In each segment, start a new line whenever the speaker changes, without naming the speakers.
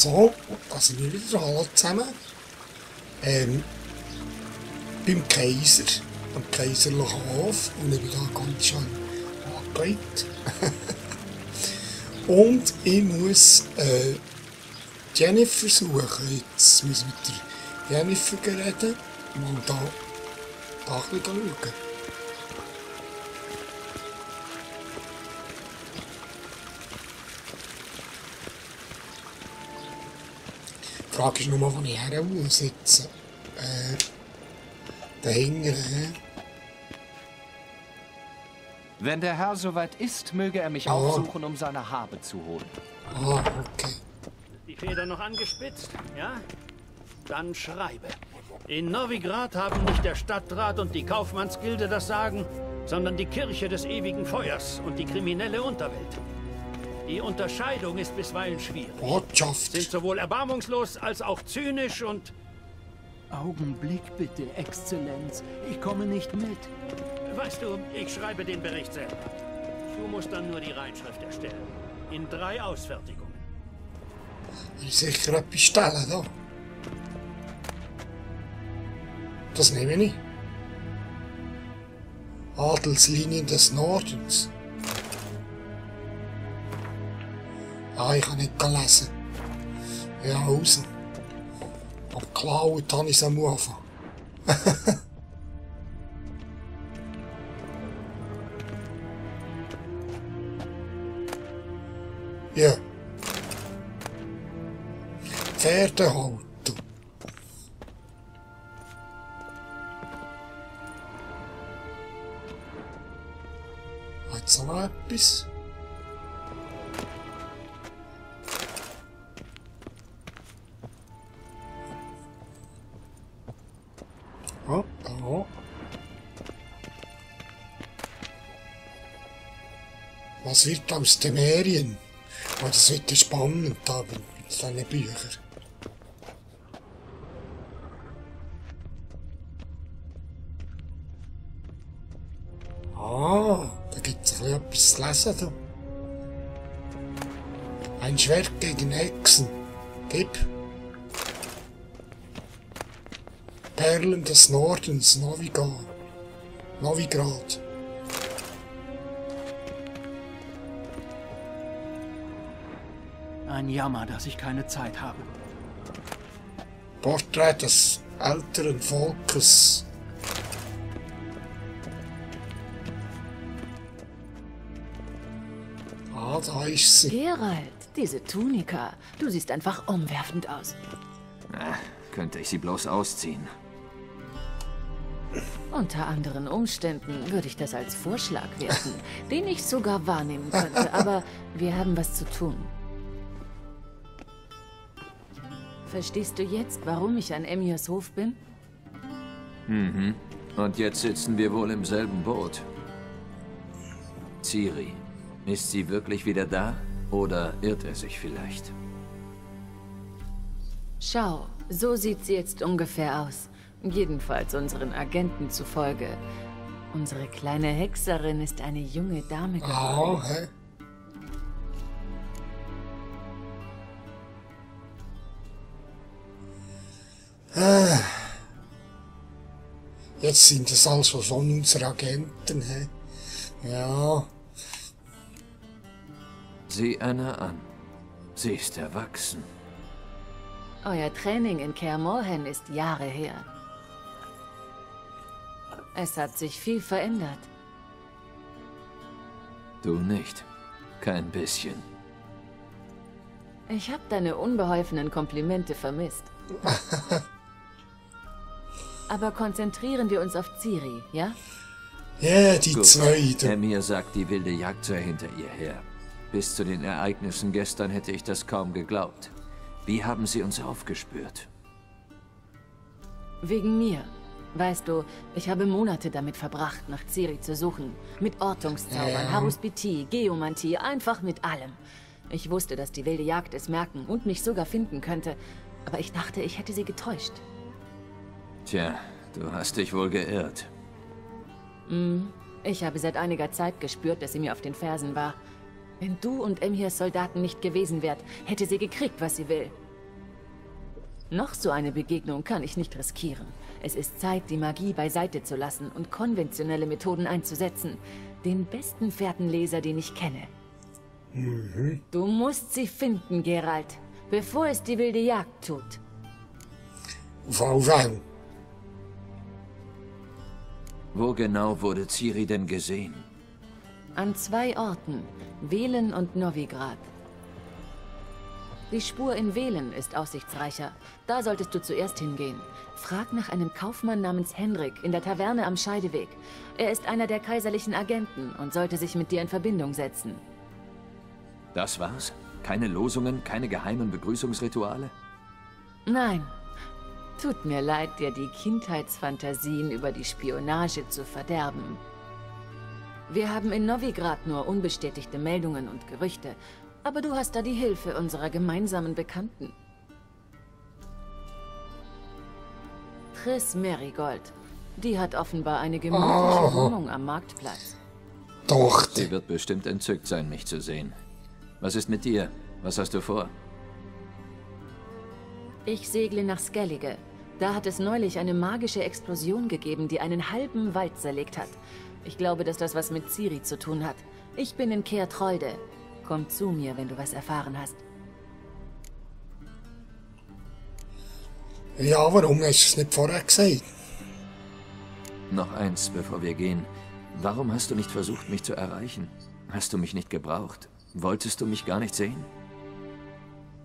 So, da sind wir wieder alle zusammen. Beim Kaiser, am kaiserlichen Hof. Und ich bin da ganz schön angelegt. Und ich muss Jennifer suchen. Jetzt muss ich mit der Jennifer reden. Mal da ein bisschen schauen. Die Frage ist nur, wo ich her muss jetzt. Dahinter,
Wenn der Herr soweit ist, möge er mich aufsuchen, um seine Habe zu holen.
Ah, okay.
Die Feder noch angespitzt, ja? Dann schreibe. In Novigrad haben nicht der Stadtrat und die Kaufmannsgilde das Sagen, sondern die Kirche des ewigen Feuers und die kriminelle Unterwelt. Die Unterscheidung ist bisweilen schwierig.
Botschaft.
Sind sowohl erbarmungslos als auch zynisch und...
Augenblick bitte, Exzellenz. Ich komme nicht mit.
Weißt du, ich schreibe den Bericht selber. Du musst dann nur die Reinschrift erstellen. In 3 Ausfertigungen.
Ich sicher etwas stellen, da. Das nehme ich nicht. Adelslinien des Nordens. Ah, ich kann nicht lesen. Ja, raus. Aber geklaut habe ich es am Anfang. Ja. Pferdehalter. Hat es noch etwas? Oh, oh. Was wird aus Temerien? Oh, das wird ja spannend, aber mit diesen Büchern. Ah, da gibt es etwas zu lesen. Da. Ein Schwert gegen Hexen. Gib. Perlen des Nordens, Novigrad.
Ein Jammer, dass ich keine Zeit habe.
Porträt des älteren Volkes. Ah, da ist sie.
Geralt, diese Tunika. Du siehst einfach umwerfend aus.
Könnte ich sie bloß ausziehen.
Unter anderen Umständen würde ich das als Vorschlag werten, den ich sogar wahrnehmen könnte, aber wir haben was zu tun. Verstehst du jetzt, warum ich an Emirs Hof bin?
Mhm. Und jetzt sitzen wir wohl im selben Boot. Ciri, ist sie wirklich wieder da? Oder irrt er sich vielleicht?
Schau, so sieht sie jetzt ungefähr aus. Jedenfalls unseren Agenten zufolge. Unsere kleine Hexerin ist eine junge Dame geworden.
Ah, hä? Jetzt sind es also schon unsere Agenten, hä? Ja.
Sieh Anna an. Sie ist erwachsen.
Euer Training in Kaer Morhen ist Jahre her. Es hat sich viel verändert.
Du nicht. Kein bisschen.
Ich habe deine unbeholfenen Komplimente vermisst. Aber konzentrieren wir uns auf Ciri, ja?
Ja, die
Gut.
zwei. Da.
Emir sagt, die wilde Jagd sei hinter ihr her. Bis zu den Ereignissen gestern hätte ich das kaum geglaubt. Wie haben sie uns aufgespürt?
Wegen mir. Weißt du, ich habe Monate damit verbracht, nach Ciri zu suchen. Mit Ortungszaubern, Haruspitie, Geomantie, einfach mit allem. Ich wusste, dass die wilde Jagd es merken und mich sogar finden könnte. Aber ich dachte, ich hätte sie getäuscht.
Tja, du hast dich wohl geirrt.
Ich habe seit einiger Zeit gespürt, dass sie mir auf den Fersen war. Wenn du und Emirs Soldaten nicht gewesen wärt, hätte sie gekriegt, was sie will. Noch so eine Begegnung kann ich nicht riskieren. Es ist Zeit, die Magie beiseite zu lassen und konventionelle Methoden einzusetzen. Den besten Fährtenleser, den ich kenne. Du musst sie finden, Geralt, bevor es die wilde Jagd tut.
Wow.
Wo genau wurde Ciri denn gesehen?
An 2 Orten, Velen und Novigrad. Die Spur in Velen ist aussichtsreicher. Da solltest du zuerst hingehen. Frag nach einem Kaufmann namens Henrik in der Taverne am Scheideweg. Er ist einer der kaiserlichen Agenten und sollte sich mit dir in Verbindung setzen.
Das war's? Keine Losungen, keine geheimen Begrüßungsrituale?
Nein. Tut mir leid, dir die Kindheitsfantasien über die Spionage zu verderben. Wir haben in Novigrad nur unbestätigte Meldungen und Gerüchte, aber du hast da die Hilfe unserer gemeinsamen Bekannten. Triss Merigold. Die hat offenbar eine gemütliche Wohnung am Marktplatz.
Doch,
Sie wird bestimmt entzückt sein, mich zu sehen. Was ist mit dir? Was hast du vor?
Ich segle nach Skellige. Da hat es neulich eine magische Explosion gegeben, die einen halben Wald zerlegt hat. Ich glaube, dass das was mit Ciri zu tun hat. Ich bin in Kaer Trolde. Komm zu mir, wenn du was erfahren hast.
ja, warum hast du es nicht vorher gesagt?
Noch eins, bevor wir gehen. Warum hast du nicht versucht, mich zu erreichen? Hast du mich nicht gebraucht? Wolltest du mich gar nicht sehen?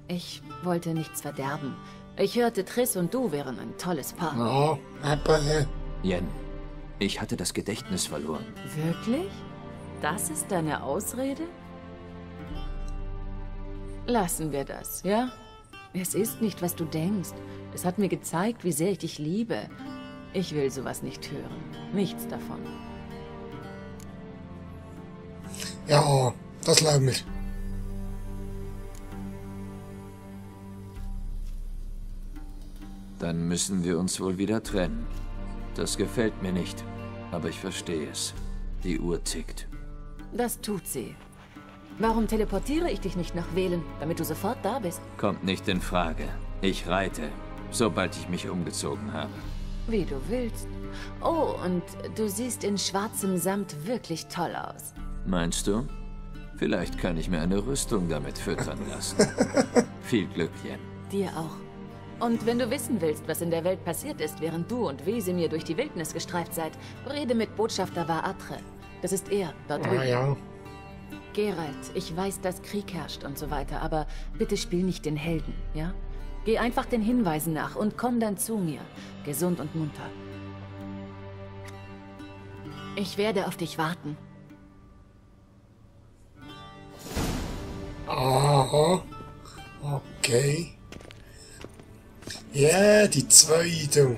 Ich wollte nichts verderben. Ich hörte, Triss und du wären ein tolles Paar.
Ja, eben,
Yen, ich hatte das Gedächtnis verloren.
Wirklich? Das ist deine Ausrede? Lassen wir das, ja? Es ist nicht, was du denkst. Es hat mir gezeigt, wie sehr ich dich liebe. Ich will sowas nicht hören. Nichts davon.
ja, das lassen wir.
Dann müssen wir uns wohl wieder trennen. Das gefällt mir nicht, aber ich verstehe es. Die Uhr tickt.
Das tut sie. Warum teleportiere ich dich nicht nach Velen, damit du sofort da bist?
Kommt nicht in Frage. Ich reite, sobald ich mich umgezogen habe.
Wie du willst. Oh, und du siehst in schwarzem Samt wirklich toll aus.
Meinst du? Vielleicht kann ich mir eine Rüstung damit füttern lassen. Viel Glück, Yen.
Dir auch. Und wenn du wissen willst, was in der Welt passiert ist, während du und Wesemir durch die Wildnis gestreift seid, rede mit Botschafter Var-Atre. Das ist er, dort drüben.
Ja.
Geralt, ich weiß, dass Krieg herrscht und so weiter, aber bitte spiel nicht den Helden, ja? Geh einfach den Hinweisen nach und komm dann zu mir, gesund und munter. Ich werde auf dich warten.
Aha. Okay. Ja, die 2, du.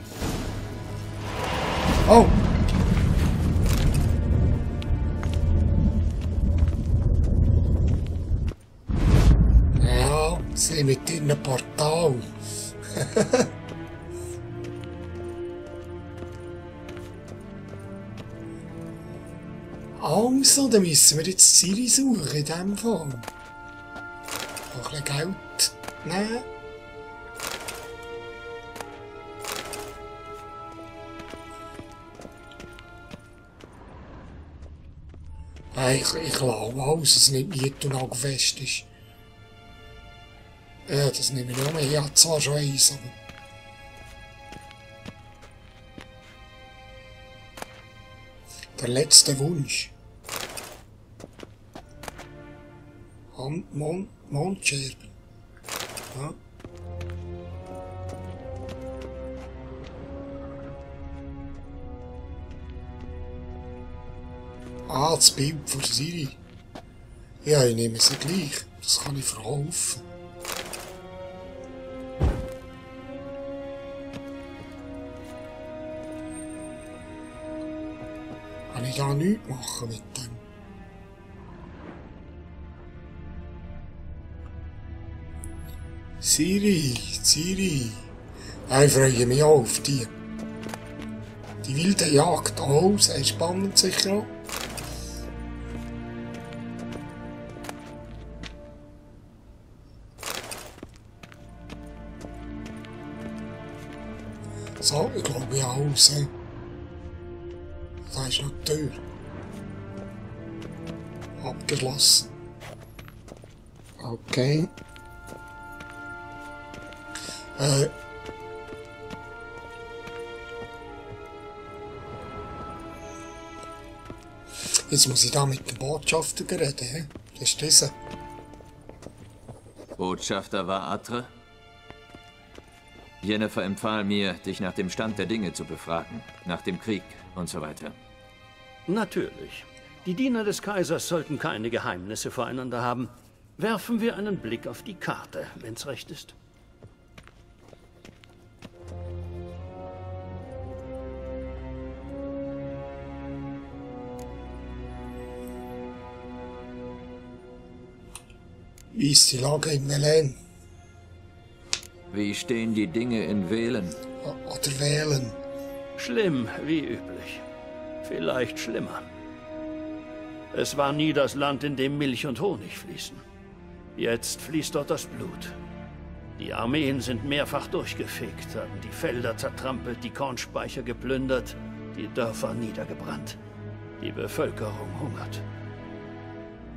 Oh! Ja, sie mit in einem Portal. Also, dann müssen wir jetzt Ciri suchen in diesem Fall. Noch ein bisschen Geld nehmen. Ich glaube alles, es nicht mit und auch fest ist. Ja, das nehme ich auch mehr. Ich habe zwar schon eins, aber... Der letzte Wunsch. Mondscherben. Ja. Ah, das Bild von Ciri. Ja, ich nehme sie gleich. Das kann ich verkaufen. Kann ich ja nichts machen mit dem. Ciri. Ja, ich freue mich auch auf die. Die wilde Jagd aus, er spannend sicher auch. So, ich glaube ja aus. Da ist noch die Tür. Abgeschlossen. Okay. Jetzt muss ich da mit dem Botschafter reden, hä? Das ist dieser.
Botschafter war Atre? Jennifer empfahl mir, dich nach dem Stand der Dinge zu befragen, nach dem Krieg und so weiter.
Natürlich. Die Diener des Kaisers sollten keine Geheimnisse voreinander haben. Werfen wir einen Blick auf die Karte, wenn's recht ist.
Wie ist die Lage in Velen?
Wie stehen die Dinge in Velen?
Oder Wählen?
Schlimm, wie üblich. Vielleicht schlimmer. Es war nie das Land, in dem Milch und Honig fließen. Jetzt fließt dort das Blut. Die Armeen sind mehrfach durchgefegt, haben die Felder zertrampelt, die Kornspeicher geplündert, die Dörfer niedergebrannt. Die Bevölkerung hungert.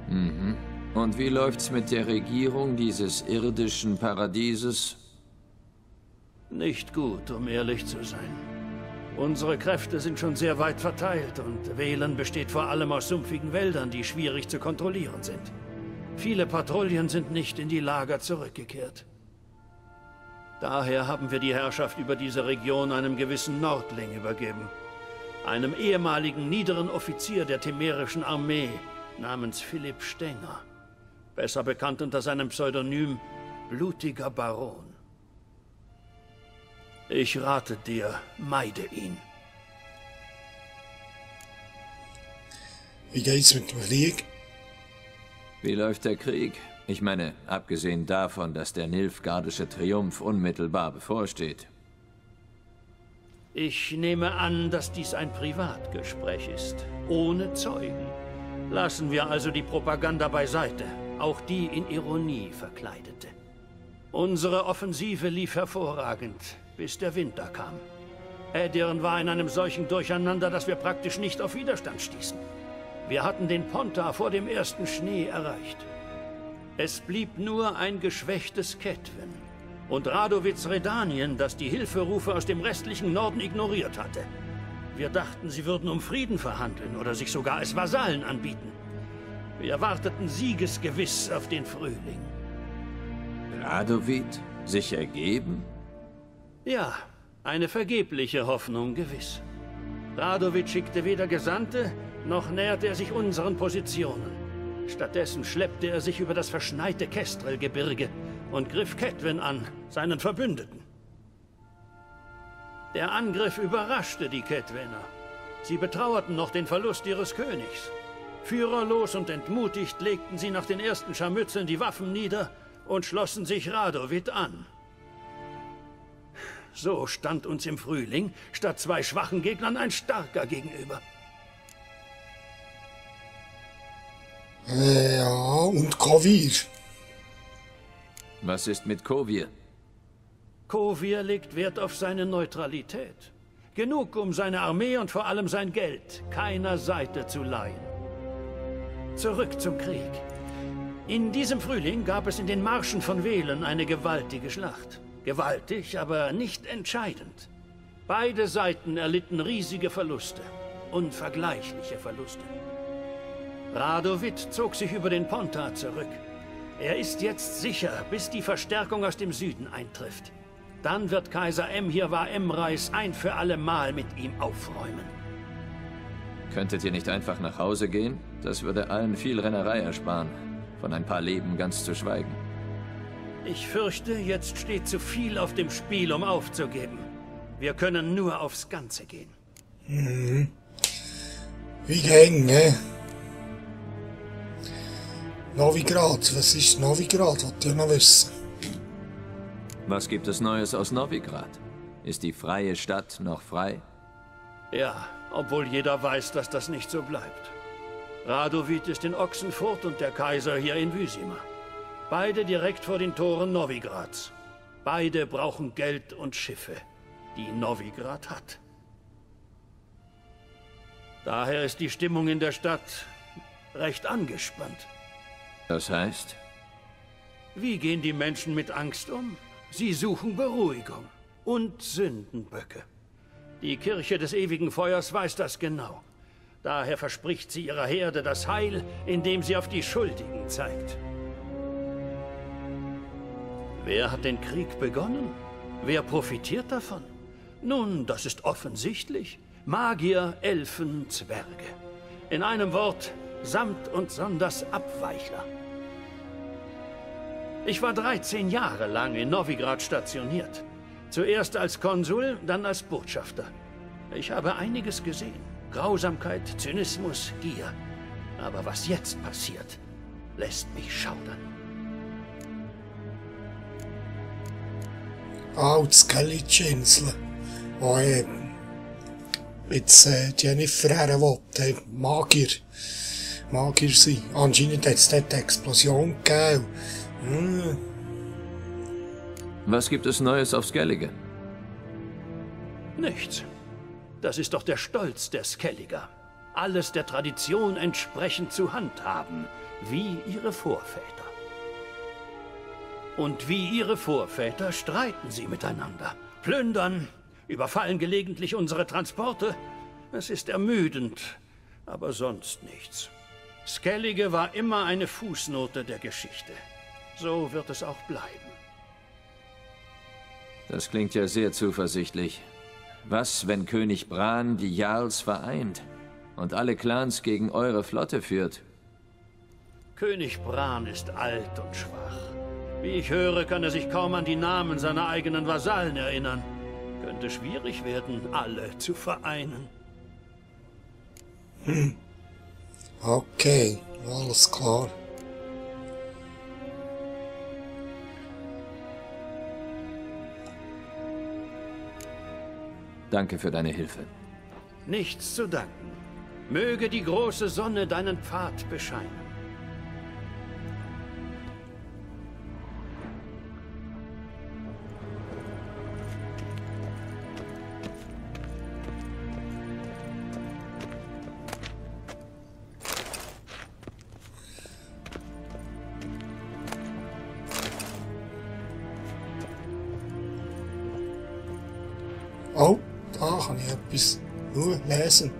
Mhm. Und wie läuft's mit der Regierung dieses irdischen Paradieses?
Nicht gut, um ehrlich zu sein. Unsere Kräfte sind schon sehr weit verteilt und Velen besteht vor allem aus sumpfigen Wäldern, die schwierig zu kontrollieren sind. Viele Patrouillen sind nicht in die Lager zurückgekehrt. Daher haben wir die Herrschaft über diese Region einem gewissen Nordling übergeben. Einem ehemaligen niederen Offizier der temerischen Armee namens Philipp Stenger. Besser bekannt unter seinem Pseudonym Blutiger Baron. Ich rate dir, meide ihn.
Wie geht's mit dem Krieg?
Wie läuft der Krieg? Ich meine, abgesehen davon, dass der nilfgaardische Triumph unmittelbar bevorsteht.
Ich nehme an, dass dies ein Privatgespräch ist, ohne Zeugen. Lassen wir also die Propaganda beiseite, auch die in Ironie verkleidete. Unsere Offensive lief hervorragend, bis der Winter kam. Edirn war in einem solchen Durcheinander, dass wir praktisch nicht auf Widerstand stießen. Wir hatten den Pontar vor dem ersten Schnee erreicht. Es blieb nur ein geschwächtes Ketwen und Radowitz Redanien, das die Hilferufe aus dem restlichen Norden ignoriert hatte. Wir dachten, sie würden um Frieden verhandeln oder sich sogar als Vasallen anbieten. Wir warteten siegesgewiss auf den Frühling.
Radovid? Sich ergeben?
Ja, eine vergebliche Hoffnung gewiss. Radovid schickte weder Gesandte, noch näherte er sich unseren Positionen. Stattdessen schleppte er sich über das verschneite Kestrel-Gebirge und griff Ketwen an, seinen Verbündeten. Der Angriff überraschte die Ketwener. Sie betrauerten noch den Verlust ihres Königs. Führerlos und entmutigt legten sie nach den ersten Scharmützeln die Waffen nieder und schlossen sich Radovid an. So stand uns im Frühling statt zwei schwachen Gegnern ein starker gegenüber.
Ja, und Kovir.
Was ist mit Kovir?
Kovir legt Wert auf seine Neutralität. Genug, um seine Armee und vor allem sein Geld keiner Seite zu leihen. Zurück zum Krieg. In diesem Frühling gab es in den Marschen von Velen eine gewaltige Schlacht. Gewaltig, aber nicht entscheidend. Beide Seiten erlitten riesige Verluste. Unvergleichliche Verluste. Radovid zog sich über den Pontar zurück. Er ist jetzt sicher, bis die Verstärkung aus dem Süden eintrifft. Dann wird Kaiser Emhirwa Emreis ein für alle Mal mit ihm aufräumen.
Könntet ihr nicht einfach nach Hause gehen? Das würde allen viel Rennerei ersparen. Von ein paar Leben ganz zu schweigen.
Ich fürchte, jetzt steht zu viel auf dem Spiel, um aufzugeben. Wir können nur aufs Ganze gehen.
Mhm. Wie gegen, ne? Novigrad, was ist Novigrad? Wollt ihr noch wissen?
Was gibt es Neues aus Novigrad? Ist die freie Stadt noch frei?
Ja, obwohl jeder weiß, dass das nicht so bleibt. Radovid ist in Ochsenfurt und der Kaiser hier in Wyzima. Beide direkt vor den Toren Novigrads. Beide brauchen Geld und Schiffe. die Novigrad hat. Daher ist die Stimmung in der Stadt recht angespannt.
Das heißt?
Wie gehen die Menschen mit Angst um? Sie suchen Beruhigung und Sündenböcke. Die Kirche des ewigen Feuers weiß das genau. Daher verspricht sie ihrer Herde das Heil, indem sie auf die Schuldigen zeigt. Wer hat den Krieg begonnen? Wer profitiert davon? Nun, das ist offensichtlich. Magier, Elfen, Zwerge. In einem Wort, samt und sonders Abweichler. Ich war 13 Jahre lang in Novigrad stationiert. Zuerst als Konsul, dann als Botschafter. Ich habe einiges gesehen. Grausamkeit, Zynismus, Gier. Aber was jetzt passiert, lässt mich schaudern.
Die Skellige-Insel, wo jetzt Jennifer her will, Magier sein. Anscheinend hat es dort eine Explosion gegeben.
Was gibt es Neues auf Skellige?
Nichts. Das ist doch der Stolz der Skelliger. Alles der Tradition entsprechend zu handhaben, wie ihre Vorväter. Und wie ihre Vorväter streiten sie miteinander, plündern, überfallen gelegentlich unsere Transporte. Es ist ermüdend, aber sonst nichts. Skellige war immer eine Fußnote der Geschichte. So wird es auch bleiben.
Das klingt ja sehr zuversichtlich. Was, wenn König Bran die Jarls vereint und alle Clans gegen eure Flotte führt?
König Bran ist alt und schwach. Wie ich höre, kann er sich kaum an die Namen seiner eigenen Vasallen erinnern. Könnte schwierig werden, alle zu vereinen.
Okay, alles klar.
Danke für deine Hilfe.
Nichts zu danken. Möge die große Sonne deinen Pfad bescheinen.
Oh, da kann ich etwas lesen.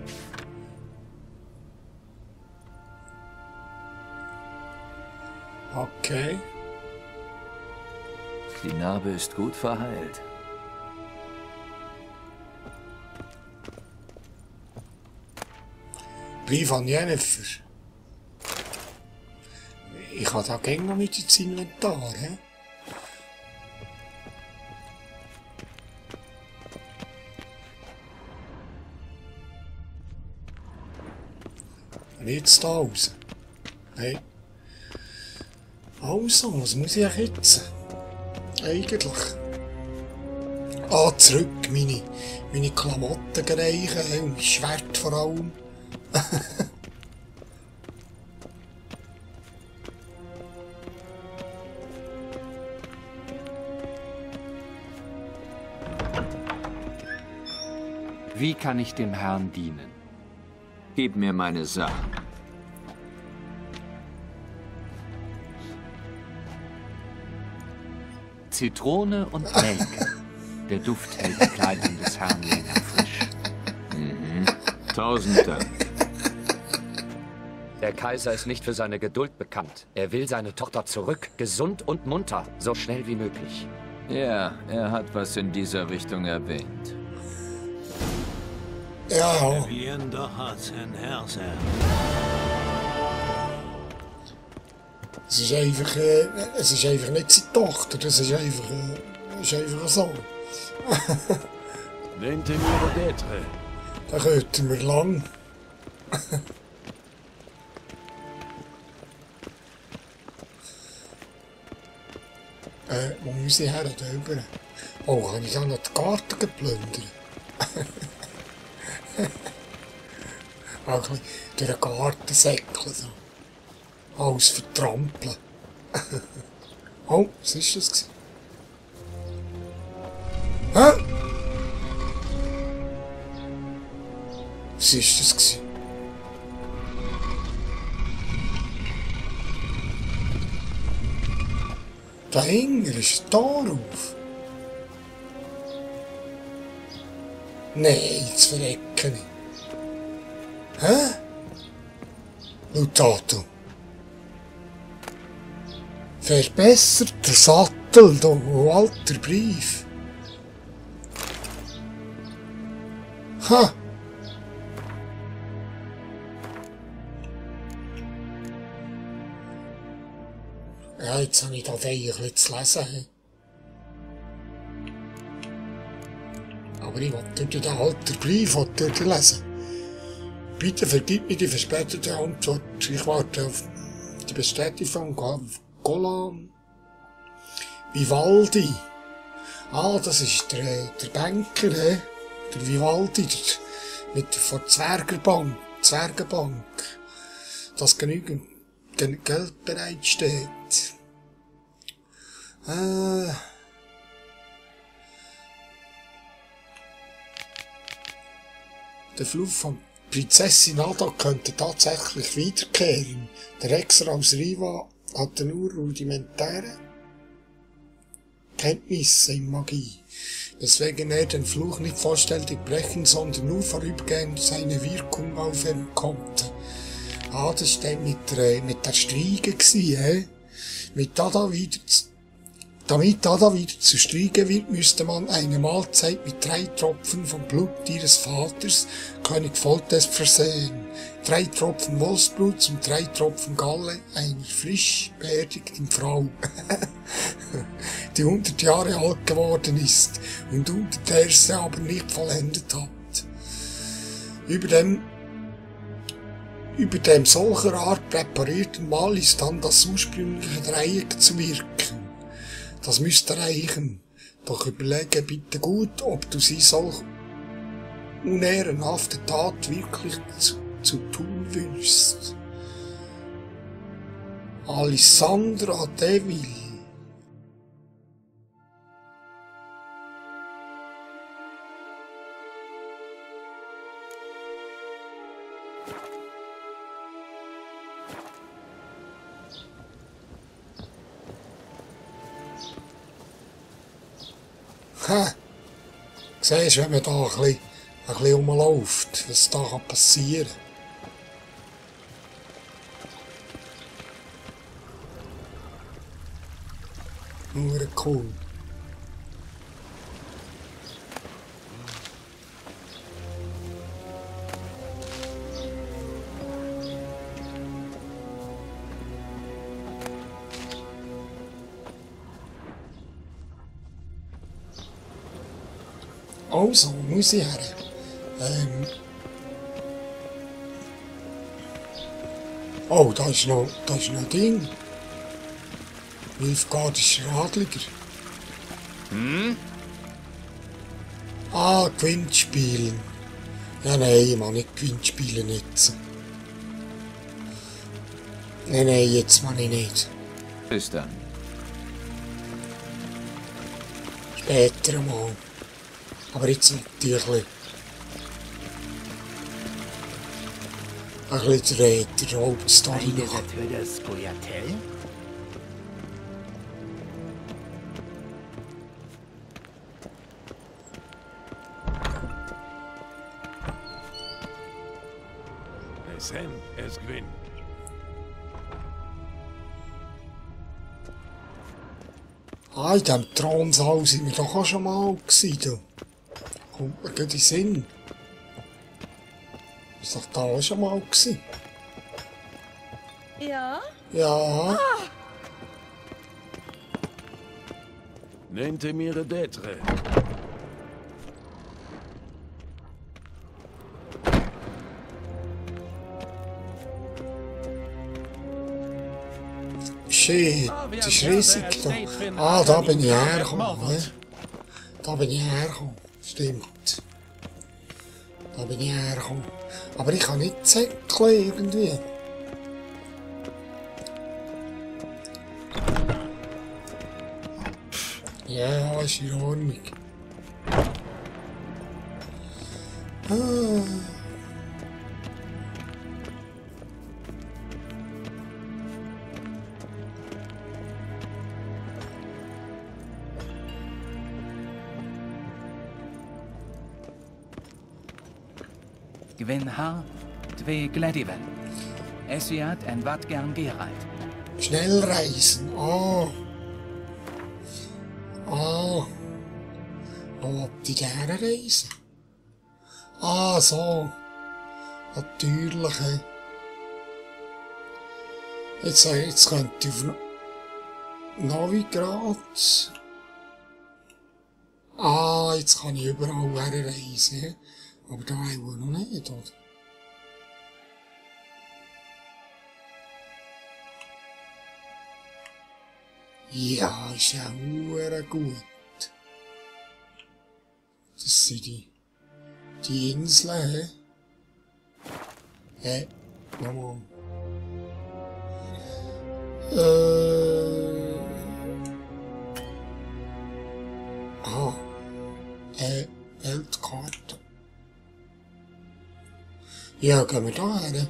Okay.
Die Narbe ist gut verheilt.
Brief an Jennifer. Ich habe da gerne noch mit ins Inventar, hä? Jetzt da raus. Nein. Also, was muss ich jetzt? Eigentlich. Zurück meine Klamotten reichen und mein Schwert vor allem.
Wie kann ich dem Herrn dienen?
Gib mir meine Sachen.
Zitrone und Nelke. Der Duft hält die Kleidung des Herrn länger frisch.
1000 Dank.
Der Kaiser ist nicht für seine Geduld bekannt. Er will seine Tochter zurück, gesund und munter, so schnell wie möglich.
Ja, er hat was in dieser Richtung erwähnt.
Ja. Es ist einfach nicht seine Tochter, das ist einfach so. Da könnten wir lang. Wo muss ich her? Da drüber. Oh, kann ich da noch die Garten geplündert? Auch durch den Garten säckeln. So. Alles vertrampeln. Oh, was ist das? Hä? Was ist das gewesen? Da hinten ist ein Tor auf. Nein, jetzt verrecke ich. Hä? Lutato. Verbesserter Sattel, da, alter Brief. Ha! Ja, jetzt habe ich da ein zu lesen. Aber ich will dort den alten Brief dort lesen. Bitte vergib mir die verspätete Antwort. Ich warte auf die Bestätigung von Golan Vivaldi. Ah, das ist der Banker, der Vivaldi, von Zwergenbank, dass genügend Geld bereitsteht. Der Fluch von Prinzessin Ada könnte tatsächlich wiederkehren. Der Hexer aus Riva hatte nur rudimentäre Kenntnisse in Magie, weswegen er den Fluch nicht vollständig brechen, sondern nur vorübergehend seine Wirkung aufheben konnte. Ah, das war mit der Striege gsi, Damit Ada wieder zu Striege wird, müsste man eine Mahlzeit mit 3 Tropfen vom Blut ihres Vaters, König Foltest, versehen. 3 Tropfen Wolfsblut und 3 Tropfen Galle einer frisch beerdigten Frau, die 100 Jahre alt geworden ist und unterdessen aber nicht vollendet hat. Über dem solcher Art präparierten Mahl ist dann das ursprüngliche Dreieck zu wirken. Das müsste reichen. Doch überlege bitte gut, ob du sie solch unehrenhafte Tat wirklich zu tun wünschst. Alessandra Devil. Ha! Siehst du, wenn man da ein bisschen rumläuft, was da passieren kann. Nur cool. Also, muss ich her. Oh, da ist noch ein Ding. Nilfgaardischer Adliger. Ah, Gewinnspielen. Ja, nein, ich mag nicht Gewinnspielen jetzt. Nein, jetzt mag ich nicht.
Bis dann.
Später mal. Aber jetzt natürlich ein bisschen der Hauptstory noch.
Es gewinnt.
Ah, in diesem Thronsaal sind wir doch auch schon mal gewesen. Kommt mir gerade in den Sinn. Ist doch da auch schon mal gewesen.
Ja?
Ja.
Nennte mir d'être.
Shit, das ist riesig da. Ah, da bin ich hergekommen. Ne? Da bin ich hergekommen. Stimmt. Da bin ich hergekommen. Aber ich kann nicht zäckeln irgendwie. Ja, ist in Ordnung. Ah.
Gwyn har dve glediven. Esiat en wat gern Geralt.
Schnell reisen. Ah. Ah. Wo habt ihr gerne reisen? Ah, so. Natürlich. Jetzt könnt ihr auf Novigrad. Ah, jetzt kann ich überall herreisen. Aber da auch noch nicht, oder? Ja, ist ja hure gut. Das sind die Inseln, hä? Nochmal. Weltkarte. Ja, gehen wir da her.